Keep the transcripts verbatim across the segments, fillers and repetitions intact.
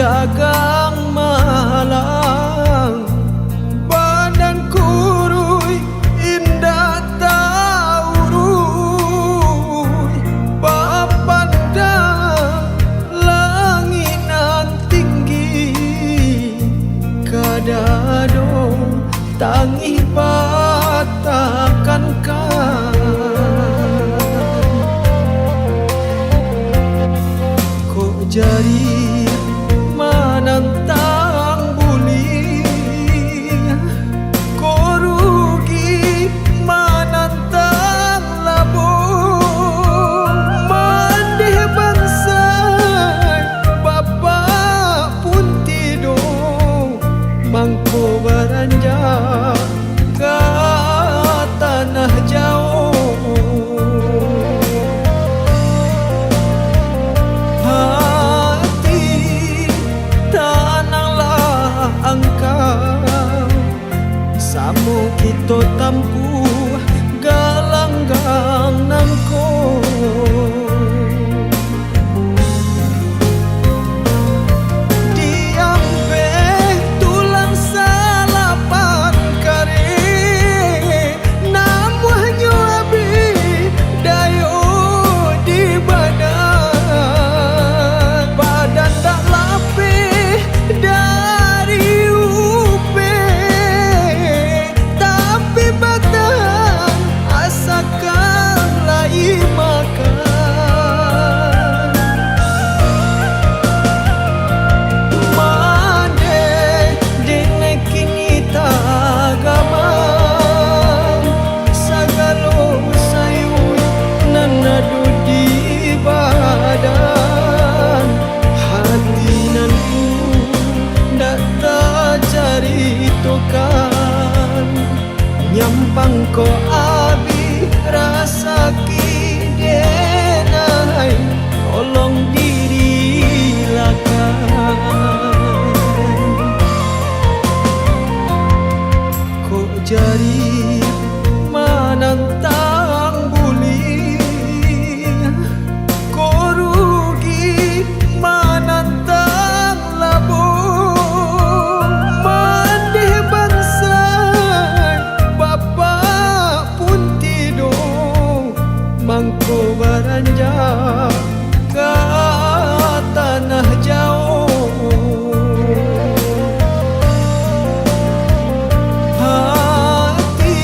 Dagang malang, badan kuruih indak tauruih, bapandang langik nan tinggi, kadado tangih batakankan. Kok jari manantang buliah, kok rugi manantang labo. Mandeh bansai, bapak pun tido, mangko baranjak ka tanah jauah. Hati, tananglah angkau, samo kito tampuah galanggang nangko. Diambeh tulang salapan kareh, namuahnyo abih dayo di badan. Badan dak lapeh dari upeh, tapi batahan asakan lai makan. Mandeh dek nan kini tagamang, sagalo sayuik nan ado di badan, hati nan indak tacaritokan. Nyampang ko abih rasaki denai, tolong dirilakan. Kok jari manantang buliah, kok rugi manantang labo. Mandeh bansai, bapak pun tido, mangko baranjak ka tanah jauah. Hati,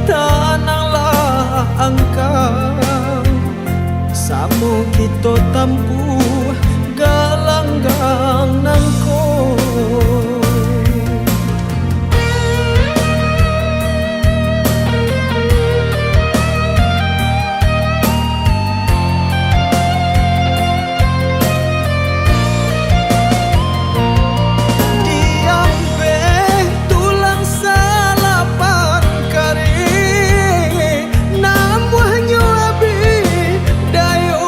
tananglah angkau, samo kito tampuah galanggang nangko. Diambeh tulang salapan kareh, namuahnyo abih dayo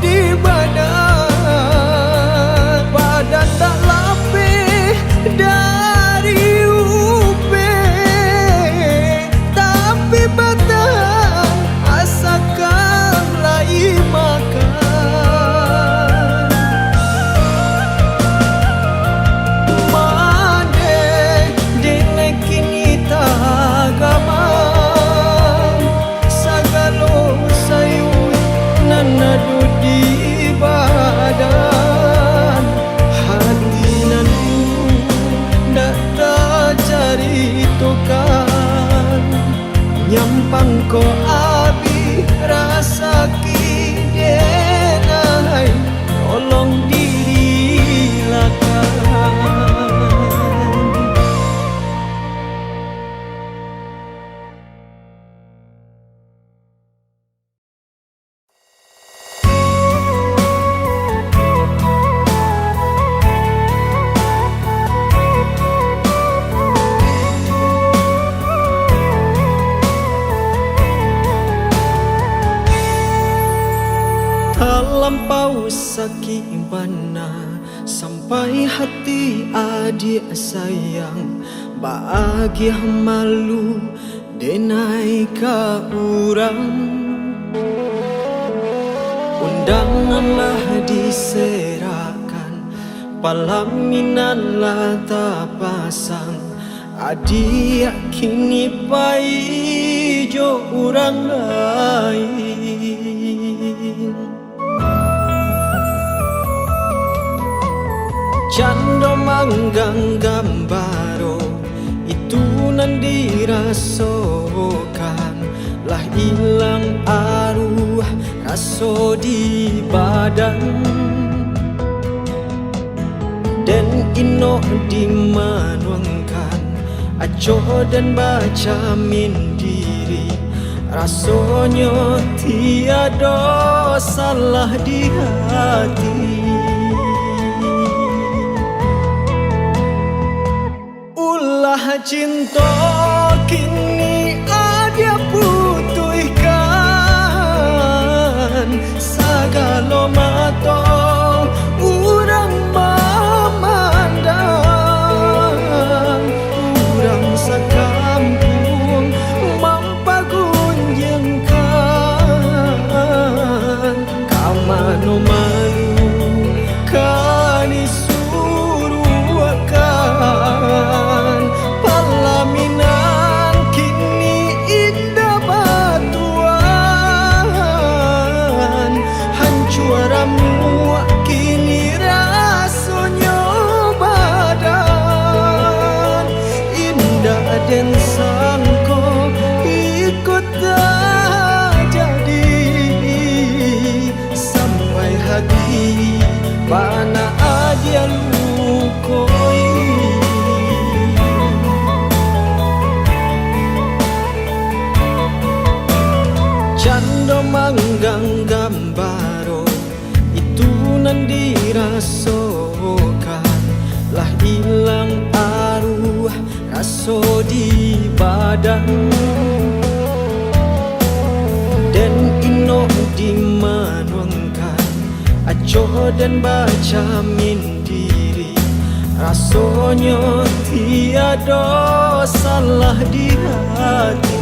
di badan. Badan dak lapeh dari upeh, tapi batahan asakan lai makan. Mandeh dek nan kini tagamang, sagalo sayuik nan ado di badan, hati nan indak tacaritokan. Nyampang ko abih rasaki denai, tolong dirilakan. Talampau sakik bana, sampai hati adiak sayang baagiah malu denai ka urang. Undangan lah diserahkan, Palaminan lah tapasang, adiak kini pai jo urang lain. Cando manggang gambaro, itu nan dirasokan, lah ilang aruah raso di badan. Den inok dimanuangkan, acoh den bacamin diri, rasonyo tiado salah di hati. Ulah cinto kini adiak putuihkan, sagalo mato urang mamandang, urang sakampuang mampagunjiangkan. Ka mano malu ka disuruahkan, palaminan kini indak batuan, hancua ramuak kini rasonyo badan. Indak den sangko iko tajadi, sampai hati bana adiak lukoi. Cando manggang gambaro, itu nan dirasokan, lah ilang aruah raso di badan. Den inok dimanuangkan, acoh den bacamin diri, rasonyo tiado salah di hati.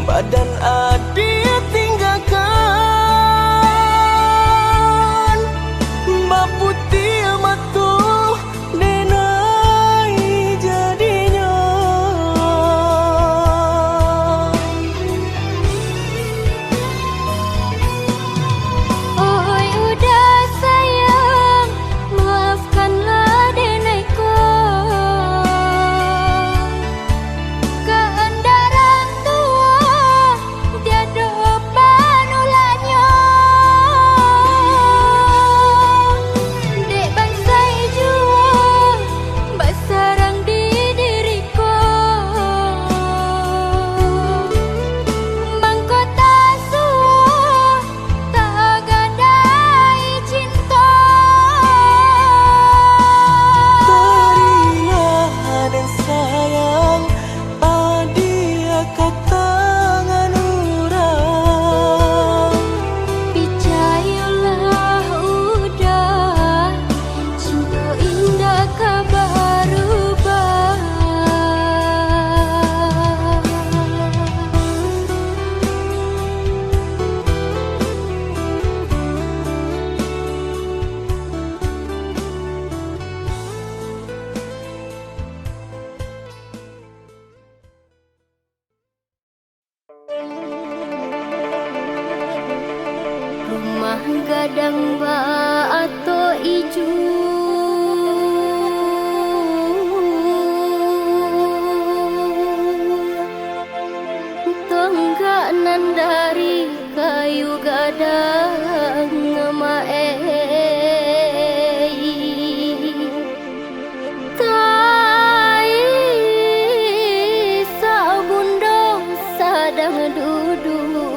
Badan adia tinggakan, baputiah mato denai jadinyo. Oi uda sayang, maafkanlah denai ko. Kaandaran tuo tiado panulaknyo. Dek bansai juo basarang di diri ko. Mangko tasuo tagadai cinto. Barilah den sayang, padiah ka tangan urang. Picayolah uda, cinto indak ka barubah. Rumah gadang baato ijo, tonggak nan dari kayu gadang maei. Taisak bundo sadang duduak.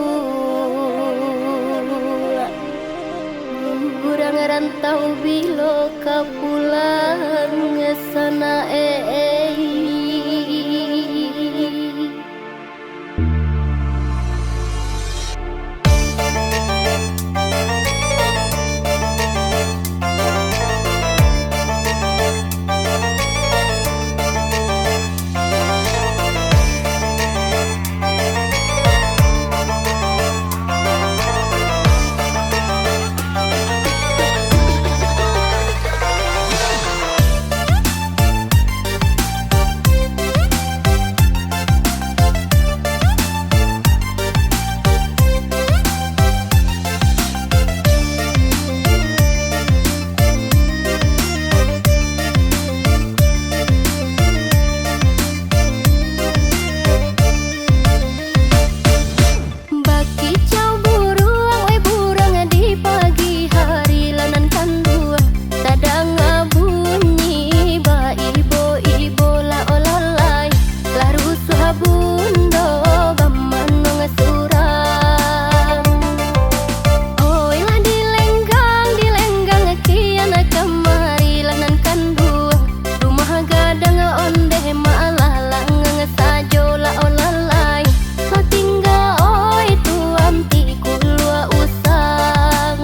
Urang rantau bilo ka pulang sanak ei. Bakicau buruang, weh buruang, di pagi hari lah nan kanduang. Tadanga bunyi baibo-ibo lah olah lai, lah rusuah bundo bamanuang surang. Oi lah dilenggang, dilenggang kian kamari lah nan kanduang. Rumah gadang ondeh malah langang sajo lah olah lai. Lah tingga oi tuan ti kulua usang.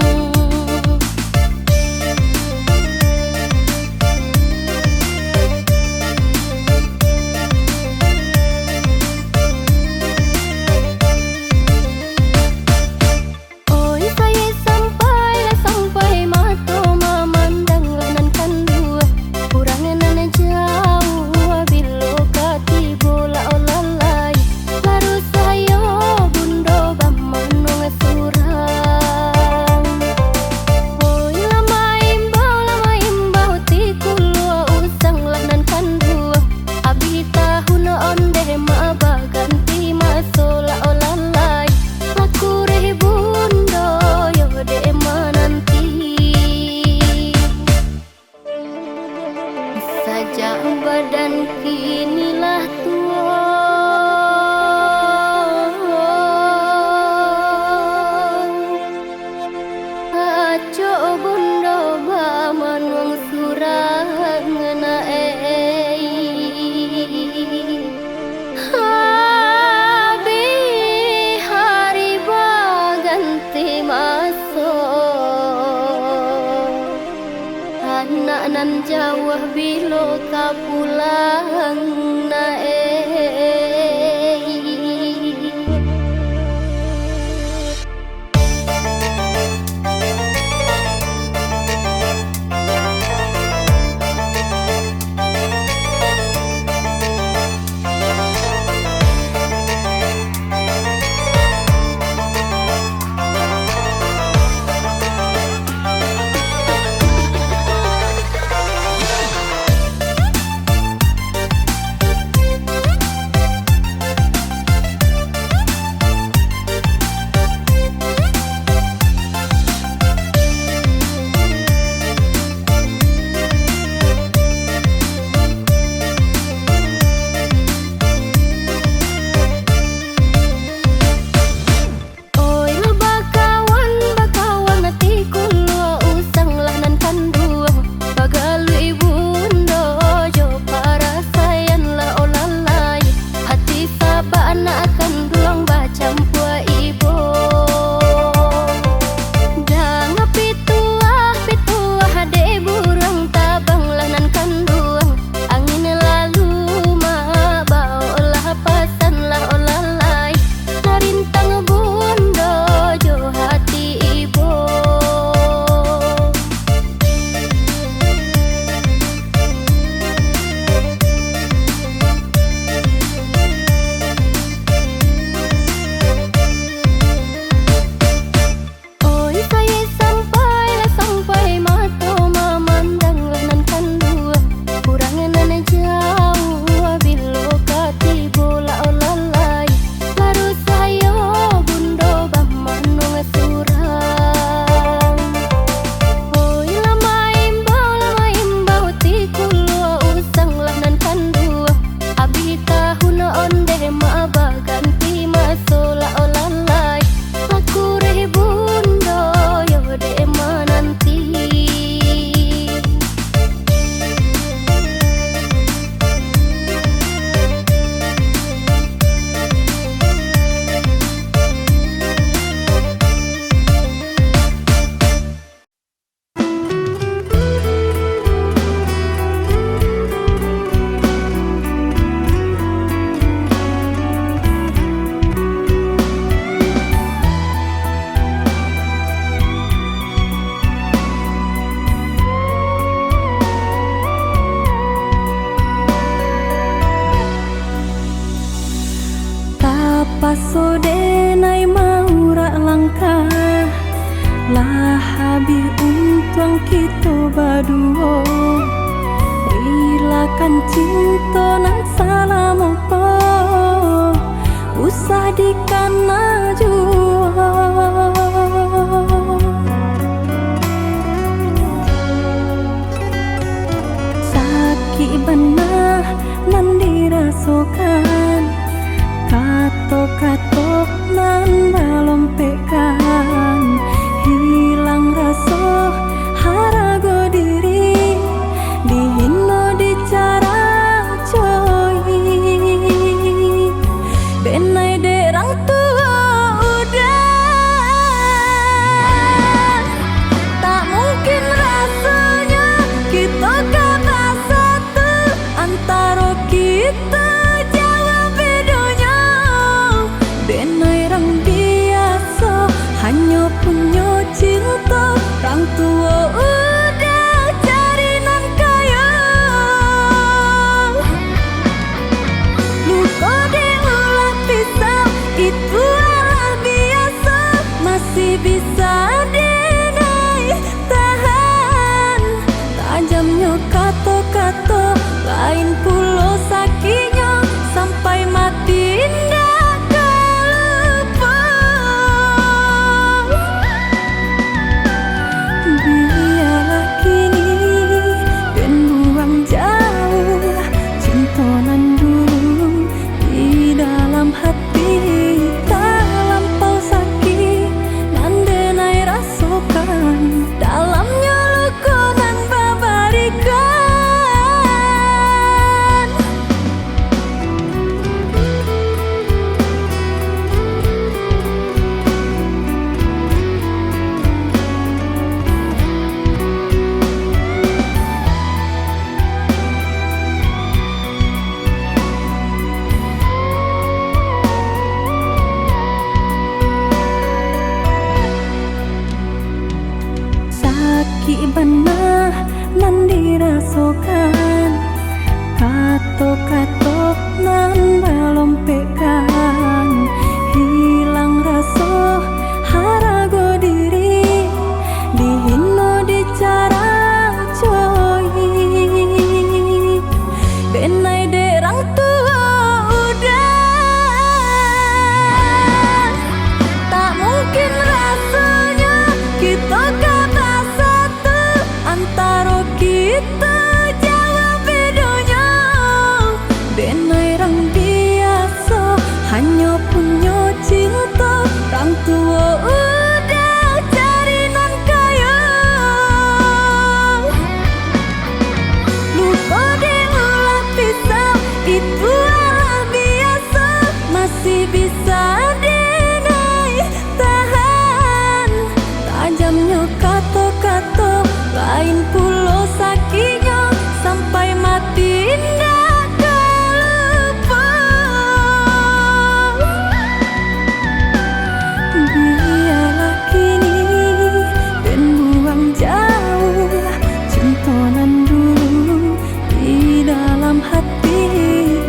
Oi, sayek sampai, lah sampai mato mamandang lah nan kanduang. Urang nan jauah bilo ka tibo lah olah lai, lah rusuah yo bundo bamanuang surang. Oi, lah maimbau, lah maimbau ti kulua usang lah nan kanduang. Abih tahun ondeh ma baganti maso lah olah lai. Lah kureh bundo yo dek mananti. Sajak badan kini lah tuo, acok bundo bamanuang surang nak ei. Abih hari baganti maso, anak nan jauah bilo ka pulang nak ei. Raso denai maurak langkah, lah abih untuang kito baduo. Rilakan cinto nan salamo ko, usah dikana juo. Sakik bana nan dirasokan, kato-kato nan balompekkan, hilang raso harago diri, dihino dicaracoi. Denai dek rang tuo udah, tak mungkin rasonyo kito ka basatu. Antaro kito jauah bedonyo, denai rang biaso hanyo punyo cinto, rang tuo udah cari nan kayo. Luko diulah pisau, itu alah biaso, masih bisa denai tahan. Tajamnyo kato-kato, lain pulo sakiknyo, sampai mati indak ka lupo. Bialah kini den buang jauah cinto nan dulu di dalam hati. Talampau sakik nan denai rasokan, dalamnyo luko nan babarikan. Sakik bana nan dirasokan, kato-kato nan balompekkan, hilang raso harago diri, dihino dicaracoi. Denai dek rang tuo udah, tak mungkin rasonyo kito ka basatu. Antaro kito jauah bedonyo, denai rang biaso hanyo punyo cinto, rang tuo udah cari nan kayo. Luko diulah pisau, itu alah biaso, masih bisa denai tahan. Tajamnyo kato-kato, lain pulo sakiknyo, sampai mati indak ka lupo. Bialah kini den buang jauah cinto nan dulu di dalam hati.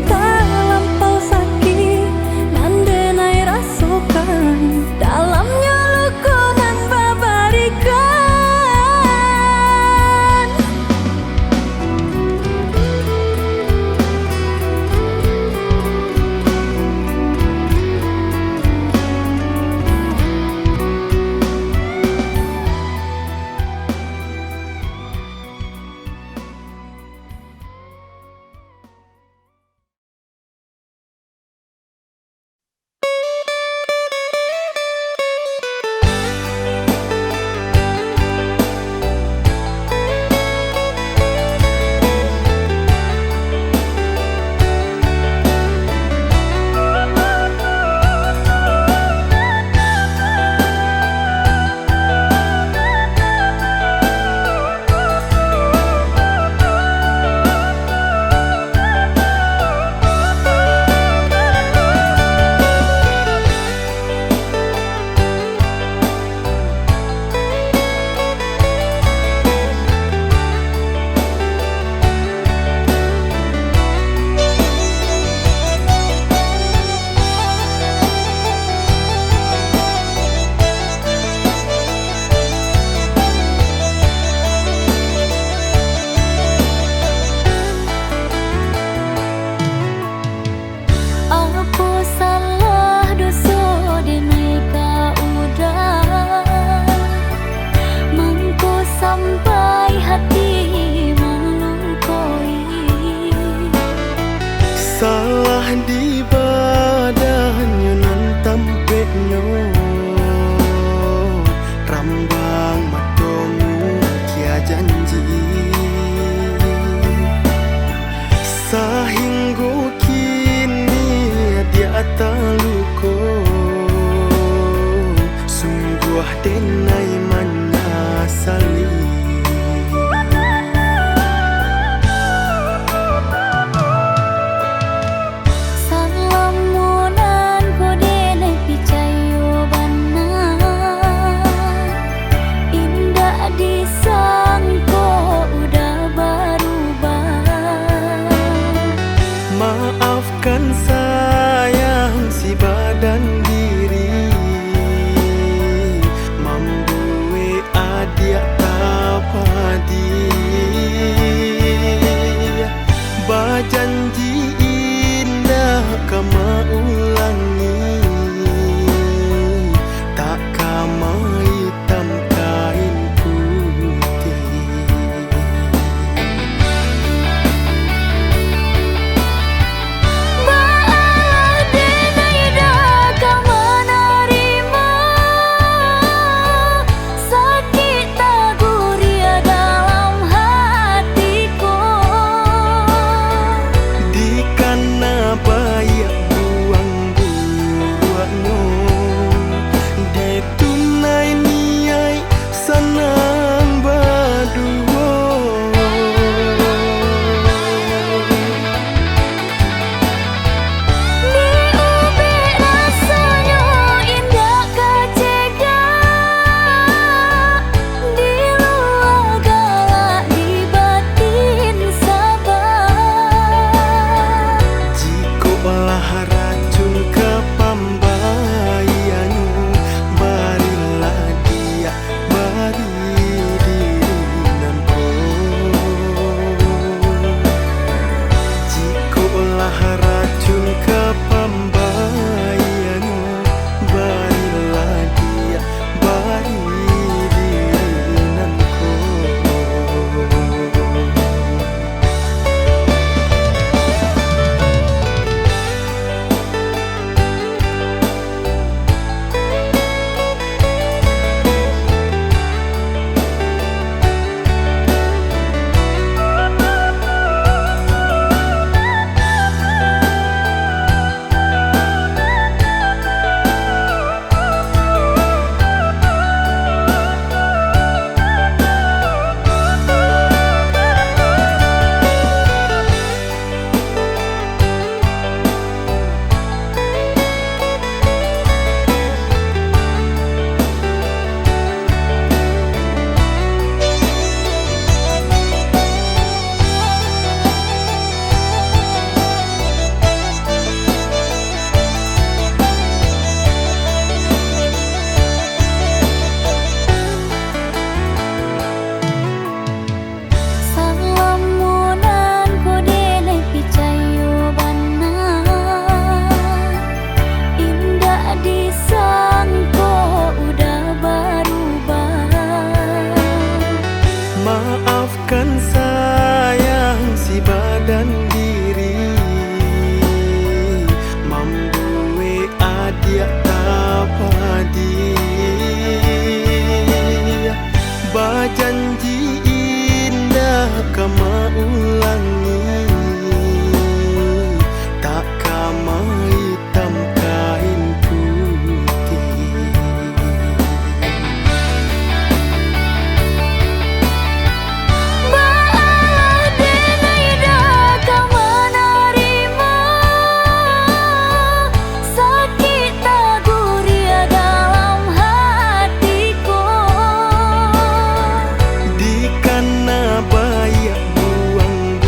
Talampau sakik nan den Wah, denai manyasali. Salamo nan ko denai picayo bana, indak disangko udah barubah. Maafkan sayang si badan diri, mambuek adiak tapadiah. Bajanji indak ka maulangi, tak ka maitam kain putiah. Baalah denai dak ka manarimo sakik taguriah dalam hati ko. Dikana baiak buang buruaknyo, ditunai niaik sanang baduo. Di ubek rasonyo indak ka cegak, di lua galak di batin saba. Jikok lah racun ka pambaianyo, barilah diak bari diri nan ko. Jikok lah racun ka pambaianyo, barilah diak bari diri nan ko. Salamo nan ko denai picayo bana, indak disangko udah barubah. Maafkan sayang si badan diri, mambuek adiak tapadiah. Bajanji indak ka maulangi, tak ka maitam kain putiah. Baalah denai dak ka manarimo sakik taguriah dalam hati ko. Dikana baiak buang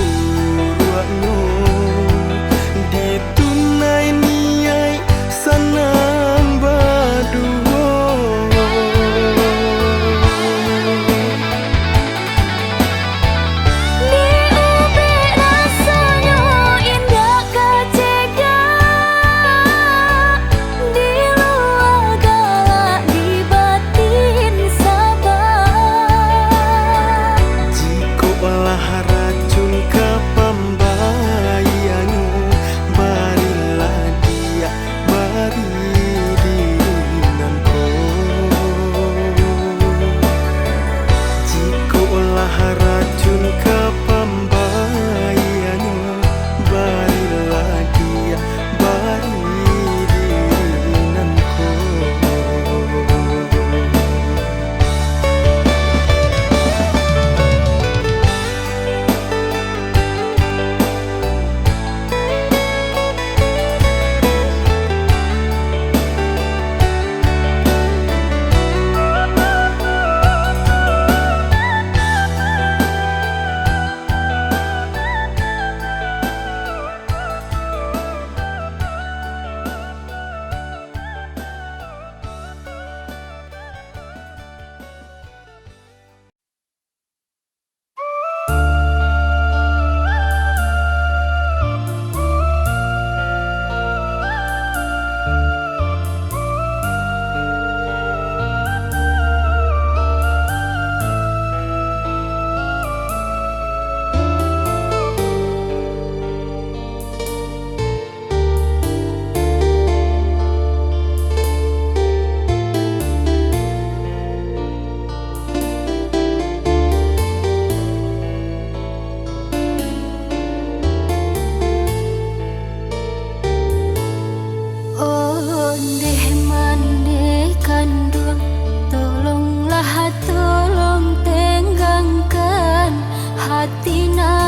Ondeh mandeh kanduang, tolonglah, tolong tenggangkan hati nan